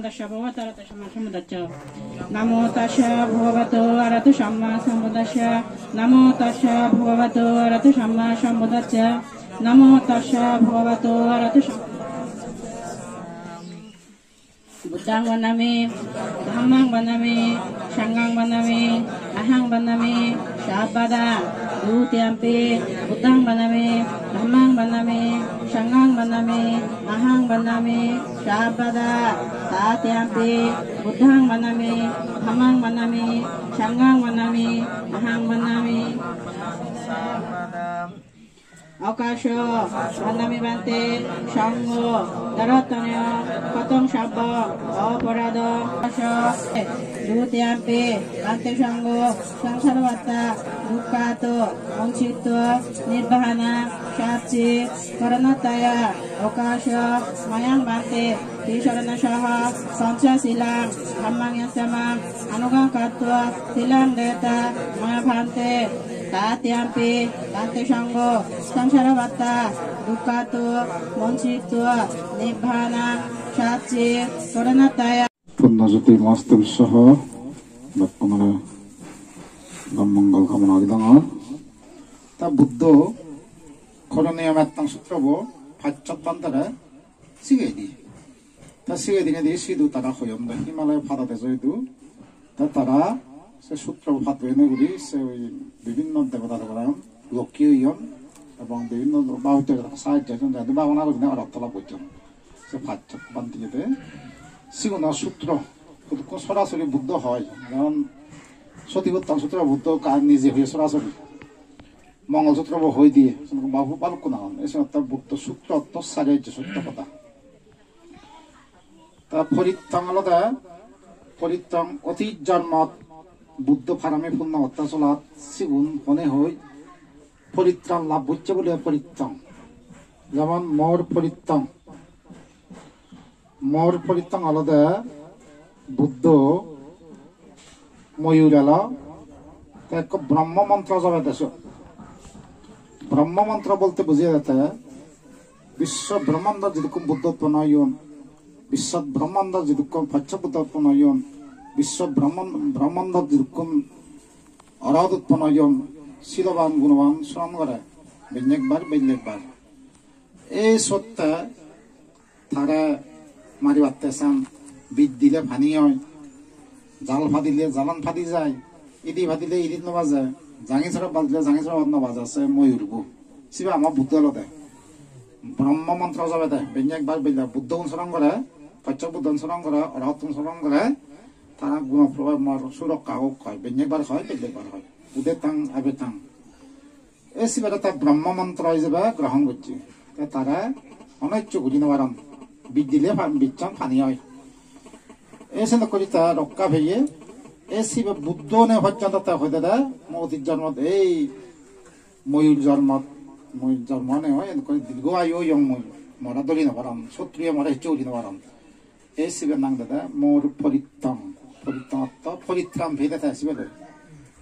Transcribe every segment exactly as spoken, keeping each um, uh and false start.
Tassa bhagavato arahato sammāsambuddhassa. Namo tassa bhagavato arahato sammāsambuddhassa. Namo tassa bhagavato arahato sammāsambuddhassa. Namo tassa bhagavato arahato sammā Buddhaṃ vandāmi, dhammaṃ vandāmi, saṅghaṃ vandāmi, ahaṃ vandāmi, sabbadā. Dutiyampi buddhaṃ vandāmi, dhammaṃ vandāmi, saṅghaṃ vandāmi, ahaṃ vandāmi, sabbadā. Tatiyampi buddhaṃ vandāmi, dhammaṃ vandāmi, saṅghaṃ vandāmi, ahaṃ vandāmi. Okāsa vandāmi bhante, saṅgho, dvārattayena kataṃ sabbaṃ aparādhaṃ. Okāsa dutiyampi bhante, saṅgho, saṃsāravattā dukkhāto moccitva nibbānāya sacchikaraṇatthāya. Okāsa mayaṃ bhante tisaraṇasaha pañca sīlāni dhammaṃ yassa maṃ anuggahakatvā sīlaṃ detha mayā bhante. Tatiyampi bhante, saṅgho, saṃsāravattā dukkhāto moccitva nibbānāya sacchikaraṇatthāya. Punnojoti Mahasthevissah, bekkunore dhormo mongol kamona guri dangor. Ta Buddho Koroniyo Mettaṃ sutrobo Pacchot bhantere sigei di. Ta sigei dinei di sidu tara hoyon de Himalaya padot ejo idu. Ta tara se sutro pat bene guri se oi bibhinno debota degoran lokki oyon ebong bibhinno bahutte sahajjo oyon, jadu bhabona gurinei orotto lab gocchon. Se Pacchot bhante de sigun sutro hudukkun sorasori Buddho hoi, jemon Sotipattan sutro Buddho ka-, nije hoye sorasori. Mongol Sutrobo hoi diye, babu balukkun agon. Ei senotte Buddho sutro otto sari ejje sotto hoda. Ta porittang olode, porittang oti jormot Buddho parami punno gotte solat sigun hone hoi poritran lab gocche bole porittang. Jemon mor porittang. Mor porittang olode Buddho moyur elo, te ekko Brahma montro jobede siyot. Brahma montro bolte buji jate, biswo Brahmandot jidukkun Buddho utponno oyon, biswo Brahmandot jidukkun Paccha Buddho utponno oyon, biswo Brahman-, Brahmandot jidukkun Arahat utponno oyon, siloban, gunoban soron gore, bennekbar, bennekbar. Ei sotte tare maribatte san, bij dile pani oi, jal padile jalan padi jai, idi padile idi no baje, jangi sora padile jangi sora no baje, se moyurbo. Sibe ama Buddho olode. Brahma montro jobede, bennekbar belle Buddhogun soron gore, Paccha Buddhogun soron gore, Arahattun soron gore, tara guno probar mor surokka ok hoi, bennekbar hoi, bellekbar hoi. Ude tang, abe tang. Ei sibere te Brahma montro ijebe grohon gocche. Te tare hono hissu guri no paron. Bij dile pa-, bijchan pani oi. Ei senok guri te rokka peye. Ei sibe Buddho ne pojjonto te hoide de, mo otit jormot ei moyur jormot, moyur jormo ne oi, enok guri dirgho ayu oyong mui. More dhori no paron, sotruye more hissu guri no paron. Ei sibe nang dede mor porittang. Porittang otto poritran peyede te sibe loi.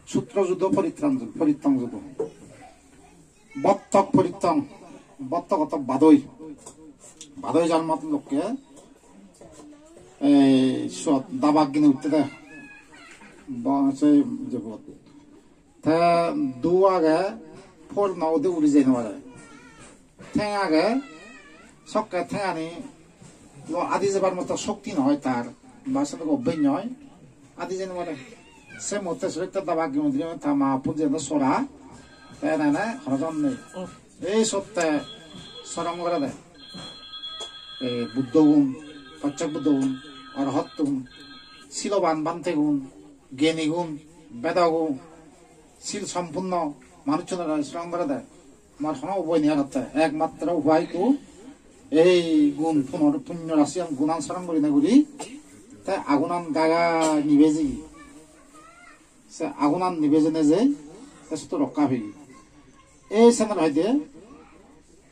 Sutro judo poritran ju-, porittang judo. Bottok porittang. Bottok otto badoi. Badoi jar mot lokke. Ei sot dabak gini utte de. Ba, sei jebot. Te du age, por no ude uri jei no pare. Theng age, sokke thengani lo adi jebar moto shokti no oi tar, ba se obbej no oi, adi jei no pare. Se motte sokke daba gimon dine ta ma pun jeno sora, te ene ene hono jon nei. Ei sotte sorom gorede. Ei Buddhogun, Pacchak Buddhogun, Arahattun, siloban bhantegun, genigun, bedogun, sil sompunno manuchchunore sorom gorede. Mor hono upai nei aro te. Ekmatro upai ikko ei gun punor punyo rasiyan gunan sorom gurinei guri te agunan gaga nibe jeye. Se agunan nibe jeinei jei te sotto rokka peye. Ei senor hoide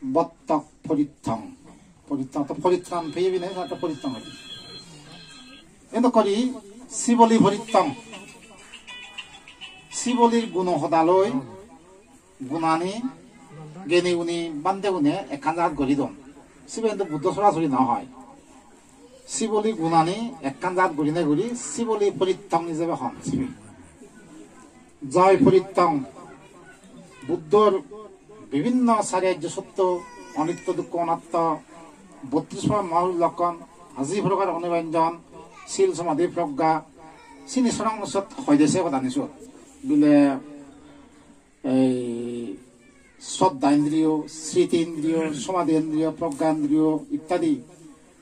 bottok porittang. Porittang, to poritran peye bine, to poritang hoide. Endo kori siboli porittang. Sibolir guno hodaloi, gunani, geni guni, bhante gune ekkan jagat gori don. Sibe hintu Buddho sorasori no hoi. Siboli gunani ekkan jat gurinei guri Siboli Porittong ijebe hon sibe. Joy Porittong, Buddhor bibhinno sari ajjo sotto, onitto dukkho anatto, botris prokar mohapurush lokkon, aji prokar onibhanjon, sil somadhi progga, sini sorong sot hoide se hodani sot. Bile ei sodda indriyo, sriti indriyo, somadhi indriyo, progga indriyo ittadi.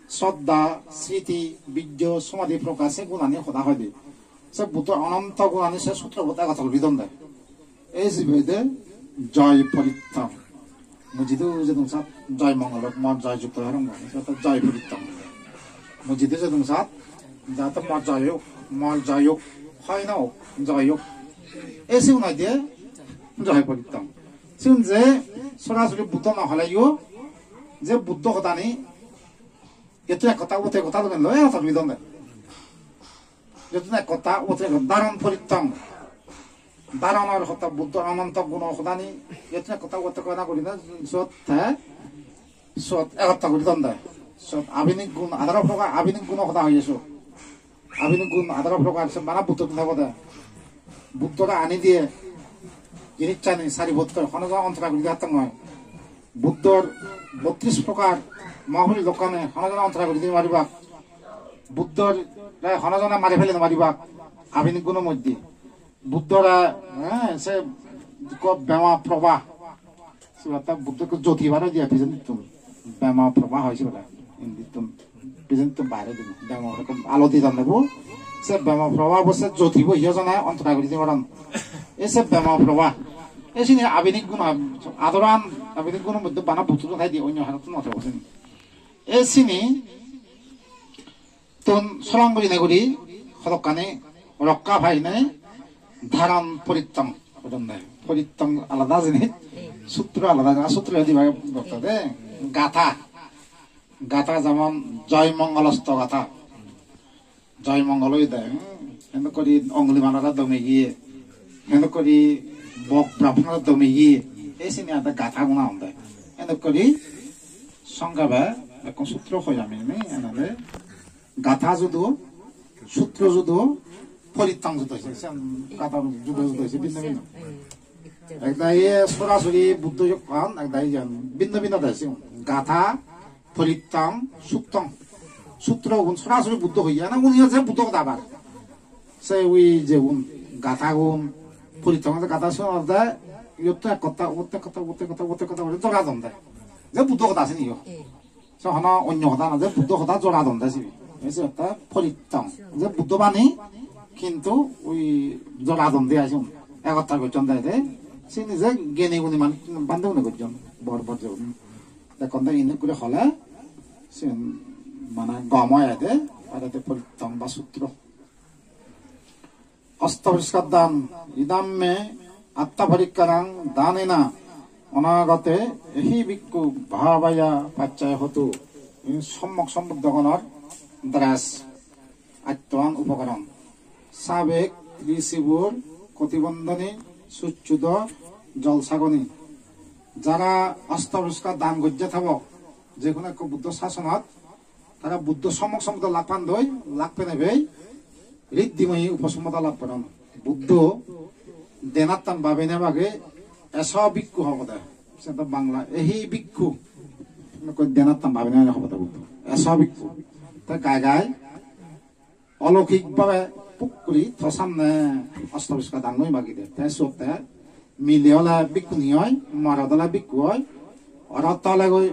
Sodda, sriti, bijjo, somadhi, progga se gunani hoda hoide. Se Buddhor ononto gunani se sutrobot egottol guri donde. Ei sibe hoide Joy Porittong. Mui jidu jedung sat Joy Mongolot mor joy jukto harong mui, se to Joy Porittong. Mui jidu jedung sat jate mor joy ok, mor joy ok, hoi no ok, joy ok. Ei sigun hoide Joy Porittong. Sigun je sorasori Buddho no holeyo, je Buddho hodani, etto ek hotta, otte ek hotta logen loi hotta guri donde. Etto ek hotta, otte ek hotta, Dharon Porittong. Dharonor hotta Buddhor ononto guno hodani, etto ek hotta, otte ek hotta guri na, sot te, sot ek hotta guri donde. Sot abhinik gun, adaro prokar abhinik guno hoda hoye sot. Abhinik gun adaro prokar se bana Buddho tun obode. Buddhore ani diye jinissani sari bottoi hono jon ontara guri dibattong noi. Buddhor botris prokar mohapurush lokkone hono jon ontara guri di paribak. Buddhore hono jone mari fele no paribak. Abhinik guno moddhe. Buddhore, eh, se ikko bema proba. Sibatta Buddho ikko jyoti bar oi diye pijendittun. Bema proba hoi sibare. Indittun. Pijendittun bare dibo. Bema proba ikko alo di donde bo. Se bema proba bo se jyoti bo hiyo jone ontara guri di paron. E se bema proba. E sini abhinik guno, adoran abhinik guno moddhe bana Buddho thai di onyo harottun ote bo sini. E sini tun sorong gurinei guri hodokkani rokka painei Dharon Porittong hodonde. Porittong alada jinis, sutro alada jinis, sutro diba gotto de. Gatha, gatha jemon Joy Mongolosto gatha, Joy Mongol oide, hmm, hendokkori Ongulimalore domiye, hendokkori Bok Brahmonore domiye, ei sini ade gatha guna honde. Hendokkori songkhebe ekko sutro hoi ami, ne, enade gatha judo, sutro judo, porittong judo, se, se gatha judo judo, se bhinno bhinno. Ekdagi sorasori Buddho yokkan, ekdagi jan bhinno bhinno de sigun. Gatha, porittong, suttong. Sutro gun sorasori Buddho hoye, na uniyo je Buddho hoda abar. Se ui je gun, gatha gun, porittong je gatha sigun olode, iyot to ek hotta, uot ek hotta, uot ek hotta, uot ek hotta guri jora don de. Je Buddho hoda sini yo. Se hono onyo hoda no, je Buddho hoda jora don de sibe. Ei se hotte porittong. Je Buddho bani, kintu ui jora don de ai sigun. Egotta gocchon de de. Sini je geni guni manuj bhante guni gocchon. Bor bor je guni. Dekkon de indi guri hole, siyen mane gom oi de, aro de porittong ba sutro. Ostaporiskar dan, idam me attha porikkarang danena anagate ehi bhikkhu bhavaya paccayo hotu. Ini sommok sombuddhogonor dress, attoan upokoron. Sabek risibur kotibondhoni succhudo jol sagoni. Jara ostaporiskar dan gojje thebo, je hono ekko Buddho sasonot, tara Buddho sommok sombuddho lab pandoi, lab penebei, riddhimoi uposommota lab goron. Buddho denattan babine bage eso bhikkhu hobode. Se to Bangla, ehi bhikkhu. Ko denattan babine hobode Buddho. Eso bhikkhu. Te gai gai oloukik bhabe puk guri to samne ostaporiskar dan loi magi de. Te sot te mile ole bhikkhuni oi, morot ole bhikkhu oi, orhot ole goi,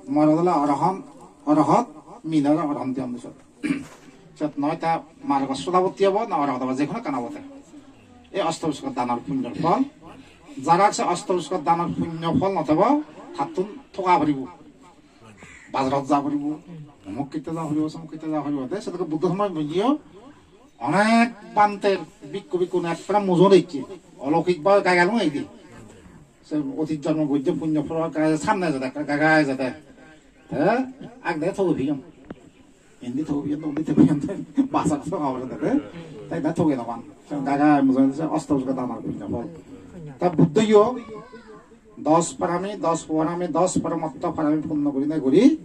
morot ole orohon, orohot, mile ole orohon diyon sot. Sot noi ta margo solabotti obo, na orohot obo, je hono ekkan obo te. Ei ostaporiskar danor punyor phol. Jara se ostaporiskar danor punyor phol no thebo, tattun thoga poribo. Bazarot ja poribo, omuk kitte ja poribo, somuk kitte ja poribo. De sedokke Buddho somoy bujiyo, onek bhanter bhikkhu bhikkhuni ekkore mujo dekke, oloukik bhabe gai gelun ei de. Se otit jonmo gojje punyo phol gai samne jade, ekkore gai gai jade. Te ak de thogi piyong. Indi thogi piyong, undi thogi piyong, bazar to hobor de. Te ek de thogi no pan. Se gai gai mujo de se ostaporiskar danor punyo phol. Ta Buddho yo dos parami, dos uparami, dos paramatto parami punno gurinei guri,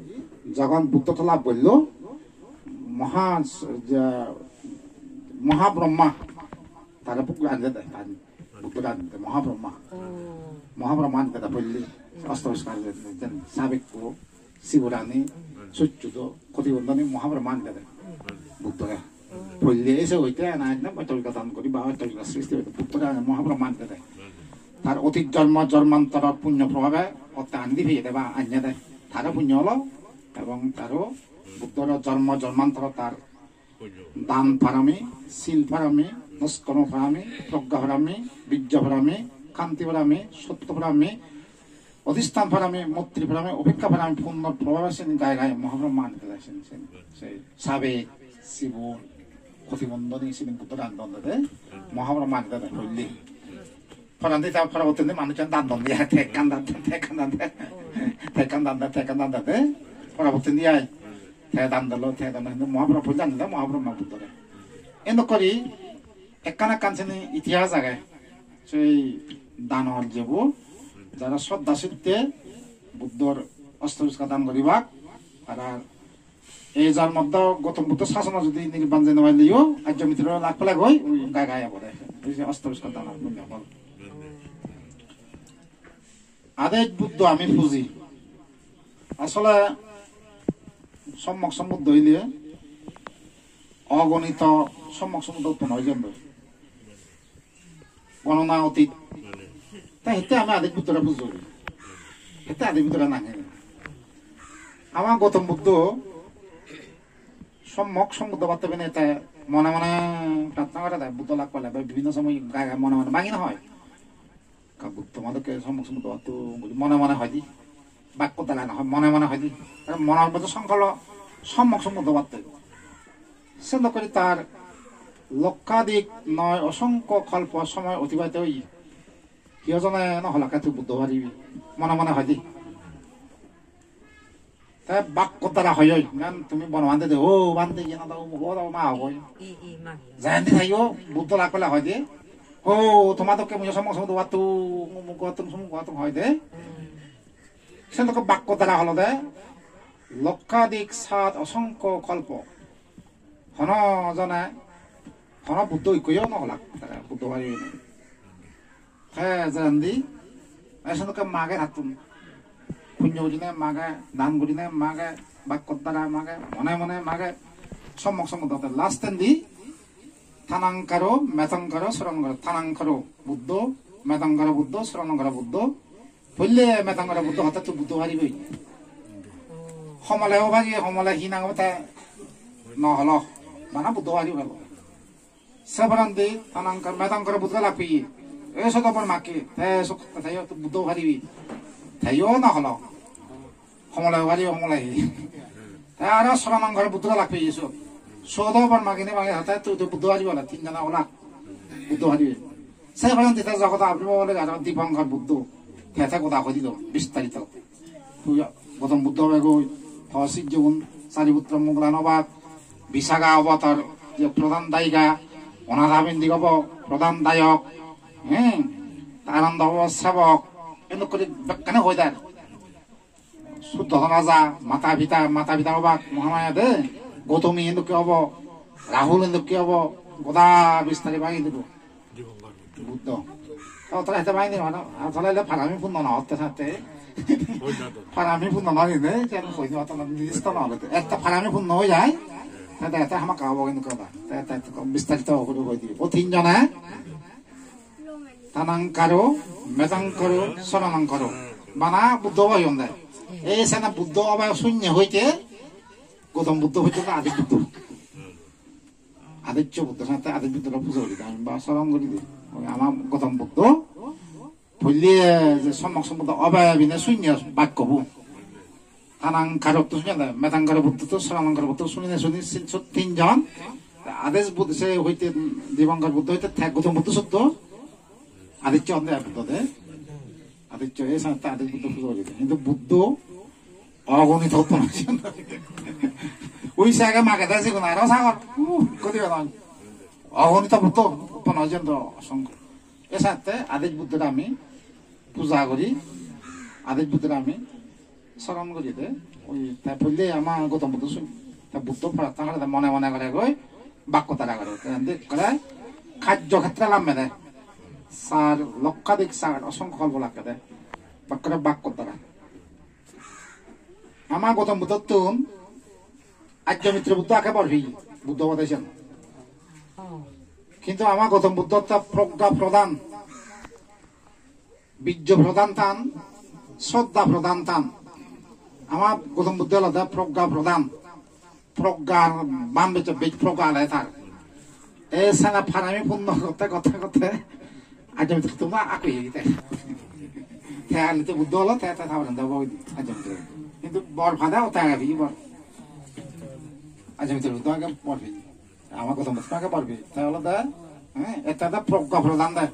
jogon Buddho to lab gollo, Maha, ja, Mahabrahma, tare buk anjede, tan buk anjede, Mahabrahma. Mahabrahma anjede polli, Astaporiskar jen sabekko, Siborani, Succhudo, Kotibondhoni, Mahabrahma anjede, Buddhore. Polli ese hoite ana ekdom oittorika dan guri ba oittorika sristi hoite Buddhore ane Mahabrahma anjede. Tar otit jormo jormantoror punyo probhabe otte andi peyede ba anjede. Taro punyo olo ebong taro Buddhor jormo jormantoro tar dan parami, sil parami, noskon parami, progga parami, bijja parami, kanti parami, sotto parami, odhistan parami, moitri parami, upekka parami, punnor probhabe sini gai gai Mahabrahma anjede sini, sini. Sei sabe, sibor, Kotibondhoni sini Buddhore andon de, Mahabrahma anjede polli. Porandi ta porobottindi manucchun dan don de, te ekkan dan de, te ekkan dan de, te ekkan dan de, te ekkan dan de, te porobottindi ai, te dan dolo, te dan dolo, Mahaprabhu dan de, Mahaprabhu Buddhore. Endok guri ekkan ekkan sini itihas age, sei danor jebo, jara sroddha sitte Buddhor Astaporiskar dan guribak, tara ei jormot do Gautam Buddho sasonot jodi nirban jei no parileyo, Arjo Mitra lak pele goi, oi gai gai obode. Ei je Astaporiskar danor punyo phol. Adej Buddho ami puji. Asole Sommok Sombuddho hoile ogonito Sommok Sombuddho utponno oijon do. Gonona otit. Ta hette ami Adej Buddhore pujo gori. Hette Adej Buddhore nang hene. Ama Gautam Buddho Sommok Sombuddho obatte bene te mone mone prarthona gore de Buddho lak pele, bibhinno somoy gai gai mone mone bangi no hoi. Ka Buddho ma dokke Sommok Sombuddho obatto guri mone mone hoide. Bakko dara no hoi, mone mone hoide. Tar monor moddhe songkolpo Sommok Sombuddho obatto. Sen guri tar lokkadik noi osongkho kolpo somoy otibahito oye. Hiyo jone no holakke tui Buddho paribi. Mone mone hoide. Te bakko dara hoi oi, gan tumi bono bhante de, "O bhante, iyan do umuk o do ma hogoi." I, i, ma. Jayan di thaiyo, Buddho lak pele hoide, "O, toma dokke mui Sommok Sombuddho obatto, umuk obatto, sumuk obatto," hoide. Hmm. Sen dokke bakko dara holode, lokkadik sat osongkho kolpo. Hono jone, hono Buddho ikkoyo no holak, tara Buddho paribe ni. Te jendi, ei sedokke mage tattun. Punyo gurine mage, dan gurine mage, bakko dara mage, mone mone mage, Sommok Sombuddho te last endi, Tanangkaro, Metangkaro, Soranangkaro, Tanangkaro Buddho, Metangkaro Buddho, Soranangkaro Buddho, Poille Metangkaro Buddho hotte tui Buddho paribe. Homole o bagi, homole hi nang obo te no holo. Bana Buddho paribe. Se porandi Tanangkar, Metangkaro Buddho lak peye. E sodo por makke, te sok, te yo Buddho paribe. Te yo no holo. Homole o paribe, homole hi. Te aro Soranangkaro Buddho lak peye so. Sodo por magine magi hotte tui, tui Buddho paribe, tinjona olak. Buddho paribe. Se porandi te jogodo abirbhab ole aro Dipankar Buddho, te te goda hoi dilo, bistarito. Tui Gautam Buddho obegoi, to sijjogun Sariputro Moggallana obak, Visakha obo tor je prodhan dayika, Anatha Pindik obo prodhan dayok, hmm, Ananda obo sebok, endokkuri bekkani hoi der. Suddhodon raja, mata pita, mata pita obak Mahamaya de, Gautami endokke obo, Rahul endokke obo, goda bistari bagi dibo. Buddho. Tara hete bagi dibo, asole ele parami punno no otte satte. Parami punno no oide, jen hoi dibo, tara nirdisto no oide. Ekta parami punno oi jai, te, te, te hamakkai obo hintu goda. Te, te, te, bistarito guri hoi dibo. O tinjone, Tanangkaro, Metangkaro, Soranangkaro. Bana Buddho obo honde. Ei sene Buddho obo sunne hoite, Gautam Buddho hoite na Adej Buddho. Adejjo Buddho, sate Adej Buddho pujo guri, ami ba soron guri di. Oi ama Gautam Buddho, poille je Sommok Sombuddho obo bine sunne bakko bu. Tanangkaro to sunne, Metangkaro Buddho to, Soranangkaro Buddho sunine suni, sin-, so-, tinjon. Adej Buddho se hoite, Dipankar Buddho hoite, te Gautam Buddho sotto. Adejjo onde Buddho de. Adejjo, e sanatte Adej Buddho pujo gori de. Hintu Buddho ogonito utponno oijon. Ui sage mage de sigun aro sagor. Uh, kodi belong. Ogonito Buddho utponno oijon do osongkho. E sanatte Adej Buddhore ami puja gori. Adej Buddhore ami soron guri de, oi, te poille ama Gautam Buddho sun-, Te Buddho prarthona gorede mone mone gore goi, bakko dara gore. Te indi ekkore kajjo khetre lamme de. Sar lokkadik sar osongkho kolpo lakke de. Bakkore bakko dara. Ama Gautam Buddhottun Ajja Mitra Buddho age bor peye, Buddho obode siyan. Kintu ama Gautam Buddho ta progga prodhan, bijjo prodhan tan, sroddha prodhan tan. Ama Gautam Buddho olode progga prodhan. Proggar ban bej, bej progga ale tar. E sena parami punno gotte, gotte, gotte. Ajja Mitra Buddho ma akku yegi te. Te ale te Buddho olo, te, te thabaran debo Ajja Mitra Buddho. Kintu bor pada o te age bor. Ajja Mitra Buddho age bor peye. Ama Gautam Buddho age bor peye. Te olode, eh, ete de progga prodhan de.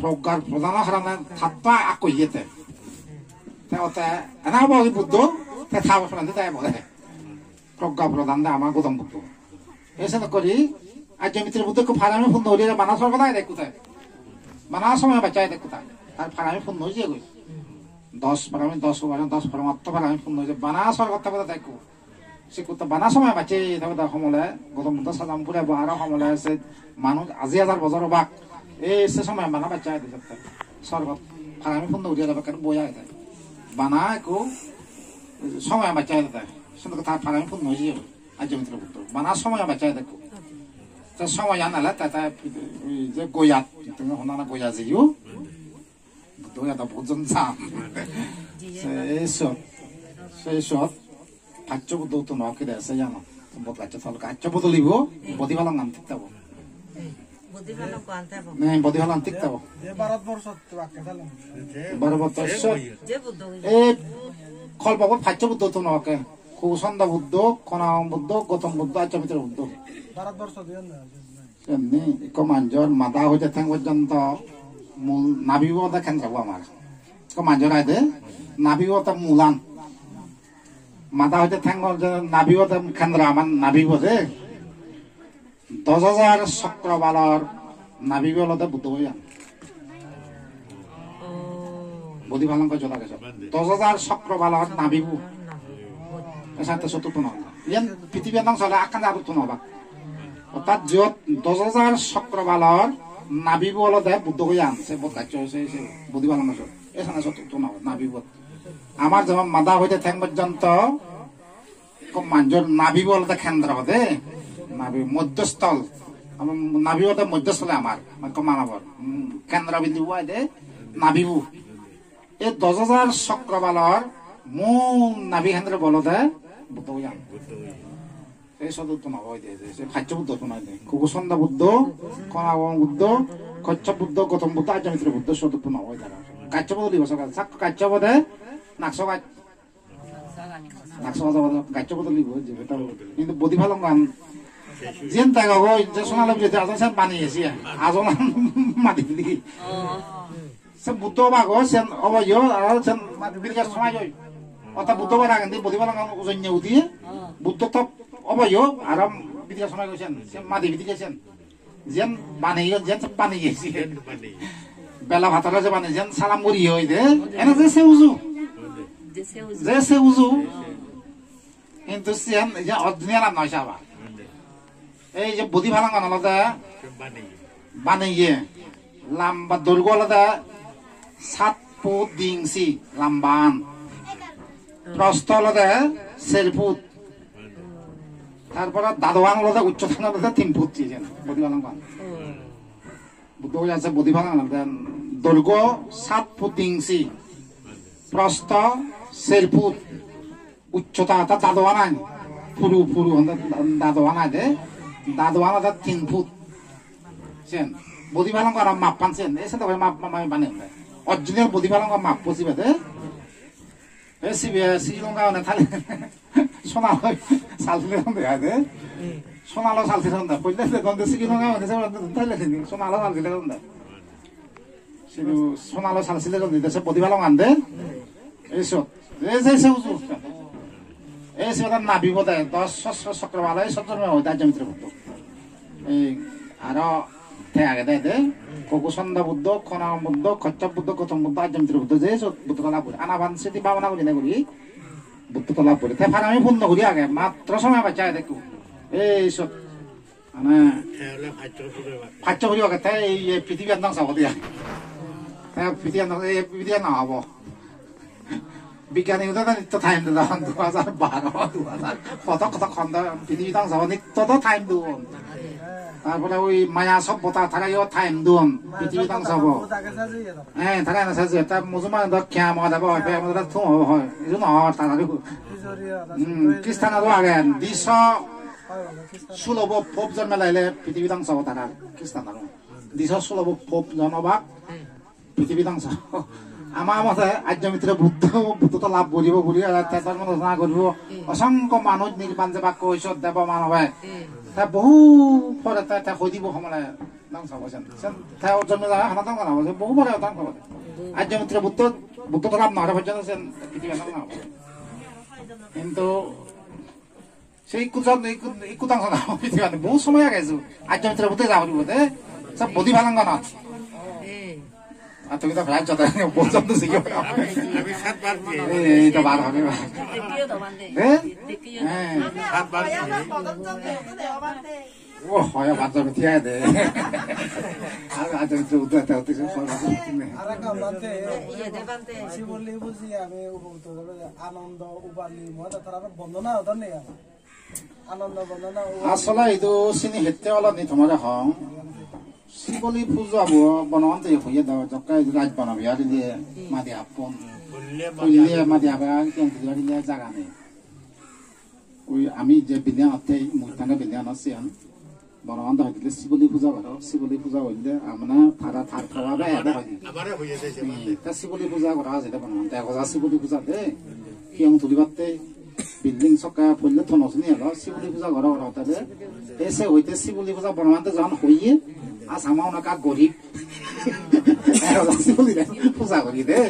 Proggar prodhan harane tatta akku yete. Te ote, ena bo Buddho, te thabaran de te bole. Progga prodhan de ama Gautam Buddho. Ese no kori, Ajja Mitra Buddho ekku parami punno guri bana sorgot age ekku te. Bana somoy bacche age ekku te. Tar parami punno oye goi. Dos parami, dos parami, dos parami, otto parami punno oye. Bana sorgot te boda ekku. Se ekku te bana somoy bacche, te boda homole, Gautam Buddho sajam pure bo aro homole se manuj aji hajar bojor obak. E se somoy bana bacche age te. Sorgot parami punno guri aro bekkani boi age te. Bana ekku somoy bacche age te. Senotte tar parami punno oye. Ajja Mitra Buddho. Bana somoy bacche dekko. Te somoy an ale te, te, ei je Goyat, tumi honna na Goya jeyo. Buddho Goya da bojjon san. Se sot, se sot, paccho Buddho tun ok de se jano. Bot gaccho tol gaccho bodolibo, bodi balangan thik thabo. Bodi balang ko ante bo. Ne, bodi balang thik thabo. Je Bharatborsho to akke thalo. Bharatborsho. Je Buddho. E kolpo bo paccho Buddho tun ok. Kusanda Buddho, Konagama Buddho, Gautam Buddho, Ajja Mitra Buddho. Bharatborsho diyan na. Emni ikko manjor mada hoite theng porjonto mul nabibo de kendro bo amar. Ikko manjor aide nabibo de mulan. Mada hoite theng porjonto nabibo de kendro amar nabibo de. Dos hajar chokrobalor nabibo olode Buddho Goyan. Bodhi Palongo joda gejo. Dos hajar chokrobalor nabibo. Esatte sotto tun obo. Iyan prithibi nang sole akkan aruttun obo. Orthat jiyot dos hajar chokrobalor nabibo olode Buddho Goyan, se Bodh gaccho, se, se Bodhi Palongo sot. Esana sotto tun obo, nabibo. Amar jemon mada hoite theng porjonto ekko manjor nabibo olode kendro de, nabi moddhostol. Amar nabibo olode moddhostol amar, ekko manobor. Hmm, kendro bindu bo aide nabibo. Ei dos hajar chokrobalor mul nabi kendro bo olode Buddho Goyan. Ei sotto tun obo aide, se paccho Buddho tun obo aide. Kukusanda Buddho, Konagama Buddho, Koshyap Buddho, Gautam Buddho, Ajja Mitra Buddho sotto tun obo aide. Gaccho bodolibo, sak gaccho bode, nakso gaccho. Nakso aja bade gaccho bodolibo je beta. Kintu Bodhi Palongan jen tago goi je sonalo bidire ajon sen bani esi. Ajon madi bidire. Se Buddho bago sen obo yo aro sen madi bidire somai oi. Orthat Buddho bar agendi Bodhi Palongan ujonye udiye. Buddho top obo yo aro bidire somai goi sen. Sen madi bidire sen. Jiyan baneyon, jiyan baneyon, jiyan baneyon. Bela patoro je baneyon, jiyan salam guriye oi de. Ene je se uju. Je se uju. Je se uju. Hintu siyan, je original ar noi saba. Ei je Bodhi Palongan olode baneye. Lamba dorgo olode sat put di inchi lamba an. Prosto olode ser put. Tar pore dadoan olode ucchotan olode tin put siyen, Bodhi Palongan. Buddho Goyan se Bodhi Palongan olode dorgo sat put di inchi, prosto ser put, ucchota ta dadoan ai, puru, puru honde dadoan ai de, dadoan olode tin put. Siyen, Bodhi Palongan mappan siyen, ei se to map, map, map bane honde. Original Bodhi Palongan mappo sibe de. E sibe, Sri Lanka one thale. Sona loi sal sile ronde ai de. Sona loi sal sile ronde. Poille de donde Sri Lanka one se ronde thale sini. Sona loi sal sile ronde. Sini sona loi sal sile ronde de se Bodhi Palongan de. Ei sot. Ei se se uju. Ei se oda nabibo de. Dos sosro chokrobaloi sot jormo oi de Ajja Mitra Buddho. Ei aro te agede de, Kokusanda Buddho, Konagama Buddho, Koshyap Buddho, Gautam Buddho, Ajja Mitra Buddho, je sot Buddho lab guri. Anapan siti bhabana guri ne guri. Buddho to lab guri. Te parami punno guri age, matro somoy bacche age dekku. Ei sot, mane, te ole paccho puri age. Paccho puri age, te ei, ei prithibiyan dhongso obo de ai. Te prithibiyan dhongso, ei prithibiyan na obo. Bigyani udo to nitto time dedon, dui hajar baro, dui hajar, koto koto khonde prithibi dhongso obo, nitto to time duon. Tarpore oi maya sobbota tara yo time duon, prithibi dhongso obo. He, tara ene sej, ta mujuma do kiyamot ebo, kiyamot do thum obo hoi. Idu no hor tara ru. Hmm, Kristan aro age, diso sulobo pop jonme laile prithibi dhongso obo tara, Kristan aro. Diso sulobo pop jonobak prithibi dhongso. Ama amate Arya Mitra Buddho, Buddho to lab guribo, guri aro te dhormo desona guribo. Osongkho manuj nirban jebak koi sot debo manobe. Te bohu pore te, te hoi dibo homole dhongso obo sen. Sen te o jonme jaga hana dhongso obo, sen bohu pore dhongso obo. Arya Mitra Buddho, Buddho to lab no gore porjonto sen prithibi dhongso obo. Hintu se ikku jon, ikku, ikku dhongso no obo, prithibi dhongso obo. Bohu somoy age esu. Arya Mitra Buddho ja guribo de. Sob bodhi palan gono. Ar tumi to prai joto bohu jon to sigi. Ami, ami satbar diye. Ei, ei to bar hobe ba. Dekhiyo to bhante. Eh? Dekhiyo to. Eh. Satbar diye. O, hoy, bar jon thik age de. Ar, ar jon to udu ete udu so. Arekkan bhante. Iye de bhante. Siboli buji ami upokrit obo. Anondo Upali, mo ta tara bondona odon nei ami. Anondo bondona Upali. Asole idu sini hette oloni tomare hong. Siboli pujo abo Bonobhante hoye do, jokke idu Rajbana Bihar inde madi appon. Pulle madi appa, kiyong pujo inde jaga nei. Oi ami je building atte, mui tane building ano siyan. Bonobhante hoide Siboli puja goro, Siboli puja hoide amane tara tar tara be ede hoide. Amare hoye de je bhante. Hmm, ta Siboli puja gora age de Bonobhante, ek hajar Siboli puja de. Kiyong tulibatte building sokka pulle tono sini elo, Siboli puja goro goro tade. Te se hoide Siboli puja Bonobhante jon hoye, asama ona ka gorib. Ek hajar Siboli puja gori de.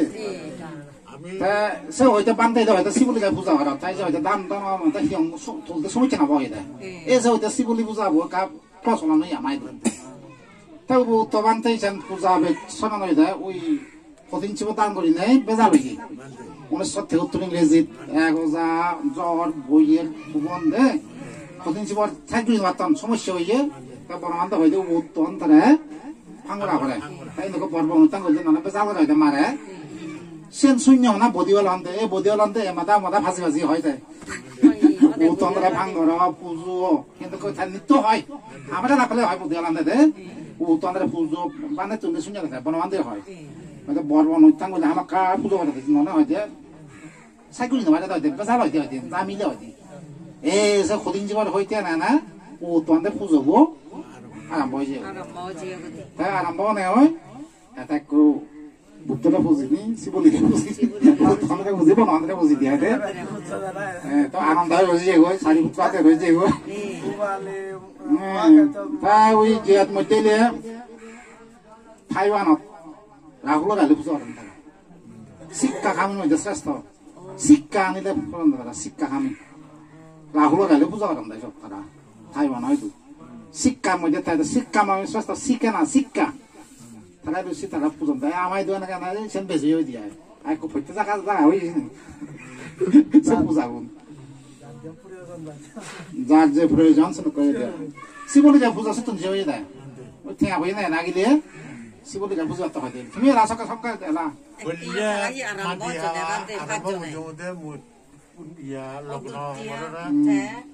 Te se hoide bhante de hoide Siboli puja gora, tai je hoide dan dan hoide hiyong su-, tulde sumicche na bo hoide. Hmm. E se hoide Siboli puja bo ekka prosolon oye amai do. Te ubo to bhante jen puja be sonan hoide ui hodin sibo dan gori nei bejal oye. Unisho tiyattor ingrejit ek oja jor boyer bubon de. Hodin sibor thai guri matton somosse oye. Te Bonobhante hoide ubo to antare Phangora gore. Te indi ekko bor bor onusthan golle nana bejal gore hoide mare. Sen sunyo hona bodi olonde, e bodi olonde, e mada mada phaji phaji hoide. Utton gore phangora, pujo, hintu koi than nitto hoi. Amare na pele hoi bodi olonde de. Utton gore pujo, bane tunde sunyo de, Bonobhante hoi. Hoide bor bor onusthan golle hamakkai pujo gore de, nana hoide. Sai guri no pare de, bejal hoide, hoide, na mile hoide. E, se hodin jibar hoite na, na, o to ande pujo bo arambo oye. Arambo oye gode. Te arambo one oi, eta ekku Buddhore pujini, Siboli pujini, Buddhore pujini, Bonobhante pujini, ade. E, to Anando oi oye goi, Sariputro oi oye goi. Hmm, ta ui jiyat moddhe le Taiwanot Rahulore pujo goron tara. Sikka kami moddhe srestho. Sikka anile puron tara, sikka kami. Rahulore pujo goron de sot tara. Taiwan hoidu. Sikka moddhe tai sikka mami srestho sikena sikka. Tara idu si tara pujon de amai idu enake na sen beji oi diye. Ai ko photte jaga jaga oi jini. Se pujagun. Jar je proyojon sen koi de. Siboli je pujo se tun je oi de. Oi te abo ne na gile. Siboli je pujo to hoide. Tumi ra sokka sokka ela. Bolle madi hawa arambo gojjode mui iya logno gorora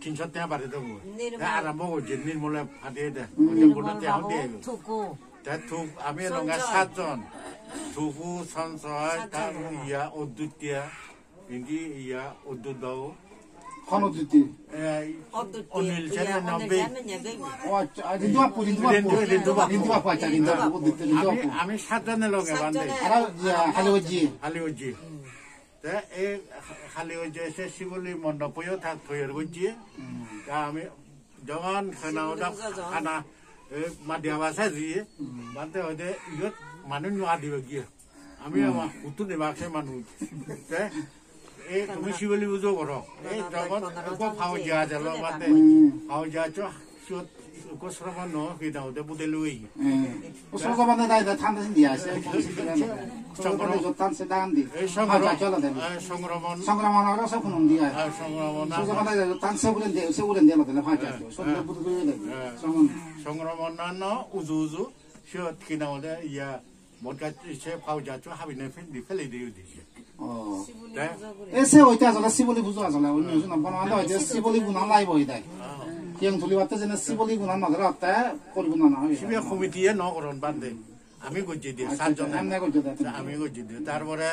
tinso tenga bari debo. Te arambo gojje nirmole padiye de. Nirmol babu, tuku. Te thuk ami elonge satjon. Thuku, Sonsoy, ta iya Uddut iya. Indi iya Uddut babu. Hon Uddut? Eh, Uddut, Onil iya, Sen Onil nobbe. Sen nobbe. O accha, Rintu babu, Rintu babu. Rintu, Rintu babu. Rintu babu, accha, Rintu babu, Uddut, Rintu babu. Ami, ami satjon elonge bhante. Satjon elonge. Ara, iya, Hali Ojji. Hali Ojji. Hmm. Te ei Hali Ojji se Siboli mondop oyo thak toyar gojje. Hmm. Ta ami Jogon hana oda hana, eh, madi hawa saji, bhante hoide iyot manuj no adibe giye. Ami ama huttun ebak se manuj. Te, eh, tumi Siboli pujo goro. Eh, jogon ekko pao ja jalo bhante. Pao ja cho, siyot Ko sromon no, hi da ode budelu ei. Eh, o sromon da da tan sin dia se. Songkrom-, tan se dan di. Ei songkrom-, ha, ja, cholo den. Eh, songkromon. Songkromon aro se kunun dia. Eh, songkromon na. Sromon da tan se uren de, se uren de lo de ha ja. Eh, so de eh, budelu ei. Eh. Songkrom-, songkromon na no, uju uju. Siyot hi nang hoide, iya, bodgaj se pau jaccho habinei pindi pelei de udi se. Oh. Te? E se hoite asole Siboli pujo asole, onno hono bana hoide Siboli gunan laibo hoide. Oh. Hiyong tulibatte jene Siboli gunan nw dorotte, porigun nw hoide. Sibe committee-e nw goron bhante. Ami gojje de, accha, accha, satjone. Emne gojje de. Ami gojje de. Tarpore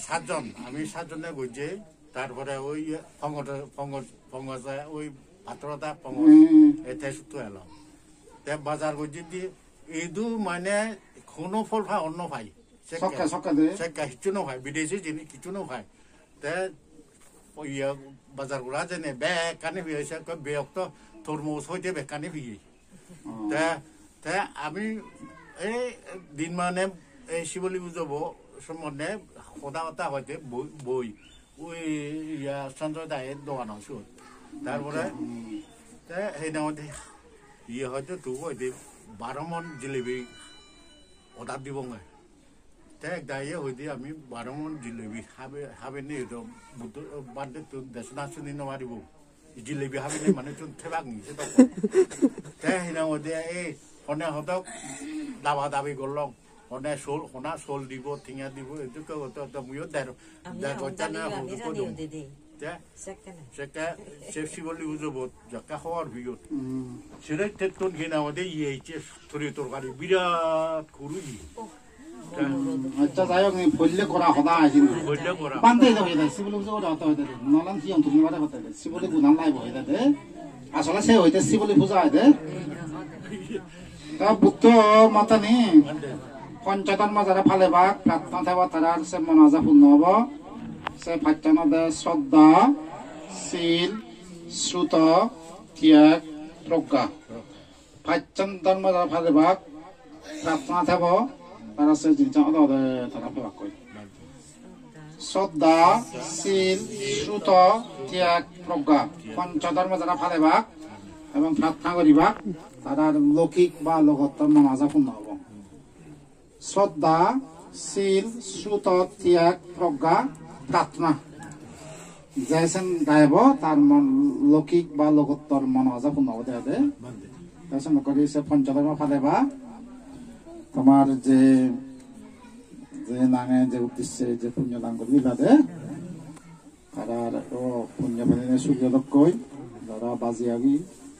satjon, ami satjone gojje. Tarpore oi Pongos, Pongos, Pongos, oi Patrota Pongos, hmm, ete sutto elo. Te bazar gojjedi, idu mane hono phol pa onno pai. Sekke, sokke, sokke de. Sekke hissu no pai, bidesi jinis hissu no pai. Te, oi, iya, bazar gora jene bekkani pai, sekke bek to tormoj hoite bekkani pai. Oh. Te, te ami ei din mane ei Siboli pujo bo sombonde hoda hota hoite boi, boi. Ui, iya, Sanjoy daye dogan o siyot. Tarpore, hmm, te hei nang hoide, iye hoide tu hoide baro mon jilebi order dibonge. Te ek daye hoide ami baro mon jilebi habe, habe ni do Buddho bhante tu desona suni no paribo. Jilebi habinei manuchun thebak ni se toko. Te hina hoide ei hone hodok daba dabi gollong. Hone sol, hona sol dibo, tinga dibo, edokke gotte gotte muiyo der, ami der gotte na hodu. Te, sekke, se Siboli pujo bot, jokke hobor piyot. Hmm. Sire tettun hina hoide iye icche turi torkari birat kuru iye. Accha, jai hok, ni poille gora hoda ai hintu. Poille gora. Bhante do hoide, Siboli pujo gora hoda hoide. Nolan hiyong tumi bare hoda hoide. Siboli gunan laibo hoide de. Asole se hoide Siboli pujo hoide. Ta Buddho matani Panchadharma jara palebak, prarthona thebo tarar se mono aja punno obo. Se pachan ode sroddha, sil, sruto, tyag, progga. Pachan dharma jara palebak, prarthona thebo, tara se jinissan ode ode tara pebakkoi. Sroddha, sil, sruto, tyag, progga. Pancha dharma jara palebak ebong prarthona guribak, tarar loukik ba logottor mono aja punno obo. Sroddha, sil, sruto, tyag, progga, prarthona. Je sen gaibo, tar mon loukik ba logottor mono aja punno obo de ode. Te sen guri se poncho dhormo paleba, tomar je, je nange, je uddisse, je punyo dan guri dila de. Tarar o punyo palinei sugi odokkoi, jara baji agi,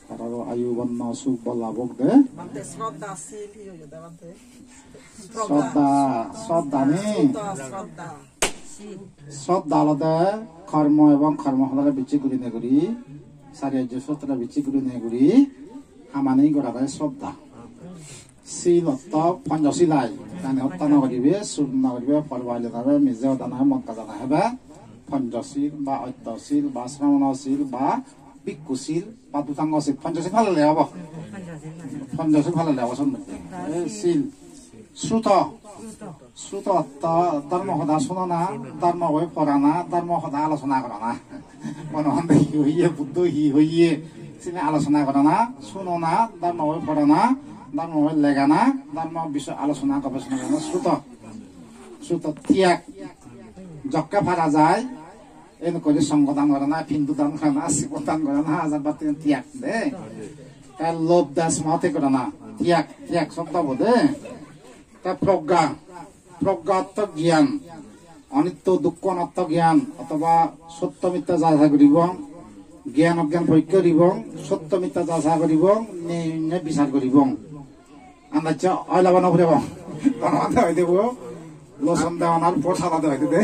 tararo ayu, borno, suk, bol labok de. Bhante, sroddha, sil, hi hoye de, Bhante? Sroddha, sroddha ni? Sroddha, sroddha. Sroddha olode kormo ebong kormo pholore bicchek gurinei guri, sari ajjo sotore bicchek gurinei guri, hamani gorare sroddha. Sil otto ponchosil ai, jani hotta no guribe, sur no guribe, por baile no hebe, mije hoda no hebe, mod gaja no hebe, ponchosil ba ottosil ba sramonosil ba bhikkhusil ba dutangosil, ponchosil palele obo. Ponchosil palele obo sommoddhe. E sil. Sruto. Sruto otto dhormo hoda sunona, dhormo boi porana, dhormo hoda alochona gorana. Bhogoban hi hoye, Buddho hi hoye, sini alochona gorana, sunona, dhormo boi porana, dhormo boi legana, dhormo bisoy alochona gobesona gorana, sruto. Sruto tyag. Jokke para jai, en guri songho dan gorana, pindu dan gorana, sibor dan gorana, ajar batti tyag de. Te lobh dej moho tyag gorana, tyag, tyag sobdo bo de. Te progga, progga otto gyan, onitto dukkho anatto gyan, othoba sotto mitta jachai guribong, gyan ogyan porikka guribong, sotto mitta jachai guribong, nei nei bichar guribong. Andacche oi laba no guribong. Kono mate oi debo, loson deonar por sala de oi de.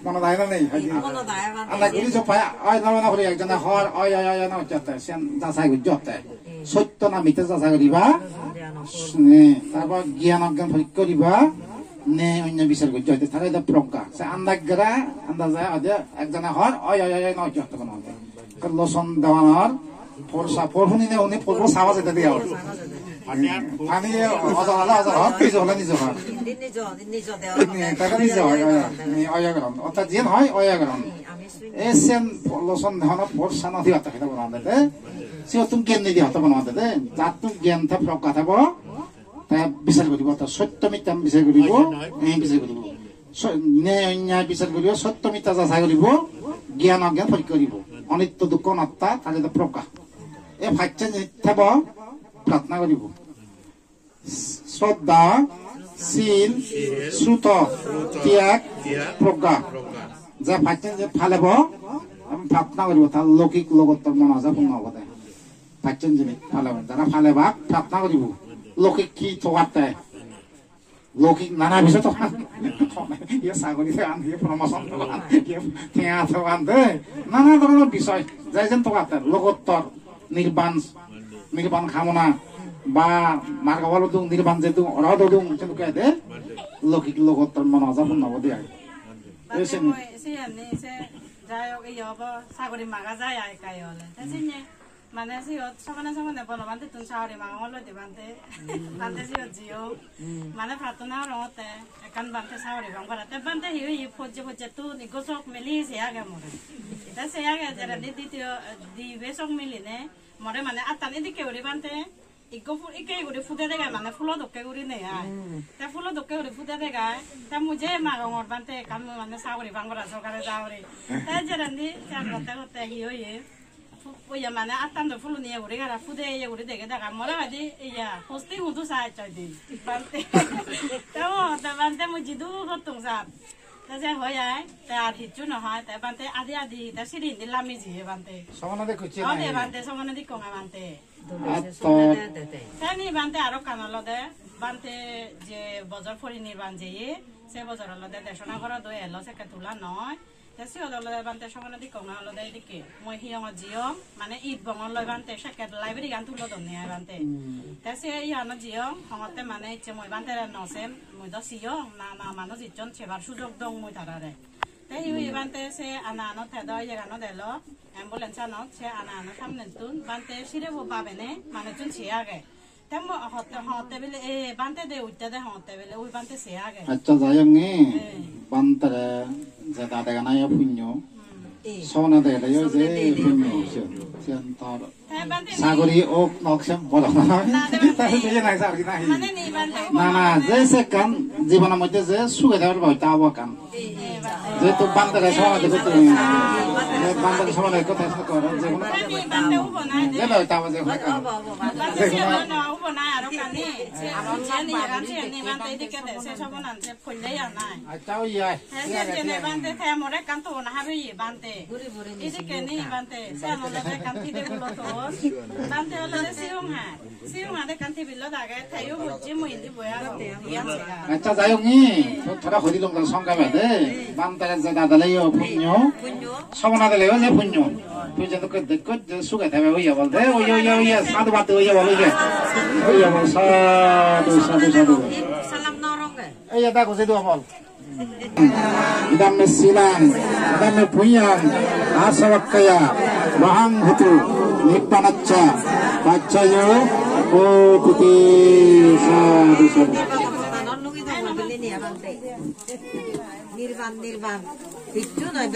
Monot ae na nei, haji? Monot ae, monot ae. Andacche guri joppa, oi laba no guri, ekjone hor, oi, oi, oi, oi, no hotte, sen jachai gujjotte. Sotto na mite jachai guriba. Ne, tarpor gyan ogyan porikka guriba. Ne onyo bichar gojjo hoide tare de progga. Se andaj gora, andaj ode ekjone hor, oi, oi, oi, oi, no hojjo hotte kono hotte. Loson deonar, porsa, por huni ne uni por, por saba jete diya hor. Pani odo ala odo hor, nijo hola nijo hor. Indi nijo, nijo dewa. Ni, tare nijo hor, oi, oi, ni, oi, oi, oi. Orthat jiyen hoi, oi, oi, oi. Esen loson deonar porsa no diya hotte kono hotte. Siyottun gyan nidi hoto bono ade de. Jattun gyan te progga thebo, te bichar guribo, te sotto mithya bichar guribo, ei bichar guribo. So, ney onyay bichar guribo, sotto mithya jachai guribo, gyan ogyan porikka guribo. Onitto dukkho anatta, tale de progga. E pacchen jinis thebo, prarthona guribo. Sroddha, sil, sruto, tyag, progga. Je pacchen je palebo, em, prarthona guribo, tar lokik logottor mono aja punno obode. Pacchen jinis palebo, jara palebak prarthona guribo. Lokik hi togatte? Lokik nana bisoy togan. Ye sagori togan, ye promotion togan, ye tenga togan de. Nana dhoronor bisoy, jai jen togatte, logottor, nirban, nirban kamona, ba margo phol odung, nirban jedung, orot odung, sedokke de, lokik logottor mono aja punno obode ai. Bade. Ei sen. Mui siyan ni se, jai hok, iye obo, sagori maga jai ai ekka ole. Te sinye, mane siyot somane somane bono bhantettun sagori magong olo de bhante. Bhante siyot jiyo. Mane prarthona gorongotte ekkan bhante sagori pang para. Te bhante hi oye, pojje pojjettun ikko sok mili se age more. Te se age jerendi ditiyo, dibe sok miline more mane attan edikke guri bhante ikko pu-, ikke guri pude dega mane pulo dokke guri nei ai. Te pulo dokke guri pude dega, te mui je magongor bhante ekkan mui mane sagori pang para sorkari sagori. Te jerendi siyan gotte gotte hi oye, pu-, oye mane attan do puloni ye guri gara pude ye guri dege dega more hoide iya posting hudu sa ecchoi di bhante. Te o te bhante mui jidu gottung sat. Te se hoi ai, te ar hissu no hoi, te bhante adi adi, te siri indi lami jiye bhante. Somana de kuchi. O de nai. Bhante, somana de konga bhante. Atto. Te ni bhante aro ekkan olode, bhante je bojor porinirban jeye, se bojor olode desona gorot oi elo sekke tula noi. Te siyot olode bhante somana de konga olode edikke. Mui hiyongot jiyong, mane it bongor loi bhante sekke library gan tulo donne ai bhante. Te se iyano jiyong, hongotte mane icche mui bhante re no sem, mui do siyong, na, na manuj icchon sebar sujog dong mui tarare. Te hi oye bhante se ana anot te do iyeganot elo, ambulance anot, se ana ano samnettun bhante sirebo babene manuchun se age. Te mo hotte, hotte bile, e, bhante de utte de hotte bile, ui bhante se age. Accha, jai hok ni, eh, bhantere jeda degana yo punyo. Hmm. Sona degede yo je punyo, siyan, siyan tor. Te bhante ni. Sagori ok nok sem bolo na. Na, de bhante. Te je nai sagori nai. Mane ni bhante. Na, na, je sekkan jibono moddhe je suge de bar bosta obo ekkan. Jehetu bhantere somana de gotte, bhantere somana de gotte, je hono. Bhante ubo nai de. Jelo tabo je hono. Bhante se hono ubo nai aro kani. Se aro jeni aro jeni bhante edikke de, se sobonan se polle ya nai. Accha, oi ya. He se jene bhante te more ekkan ton habe ye bhante. Edikke ni bhante, se amolode ekkan pide gulo ton. Bhante olode siyong ha. Siyong ade ekkan tebilot age, teyo bujje mui indi boi agong, iyan sega. Accha, jai hok ni, to-, tora hori lung dal songkha bade, bhantere jeda dale yo punyo, somana dale yo je punyo. Tui je dokke dekko je suge thebe oye bol de, oye, oye, oye, sadhu bad de oye bol, oye. Oye bol, sadhu, sadhu, sadhu. Salam norong ge. Ei, eta ko se dua bol. Idam me silang, idam me punyang, asavakkaya, mahang hutu, nibbanaccha, paccayo, o piti, sadhu, sadhu. Nirban, nirban. Hissu noi,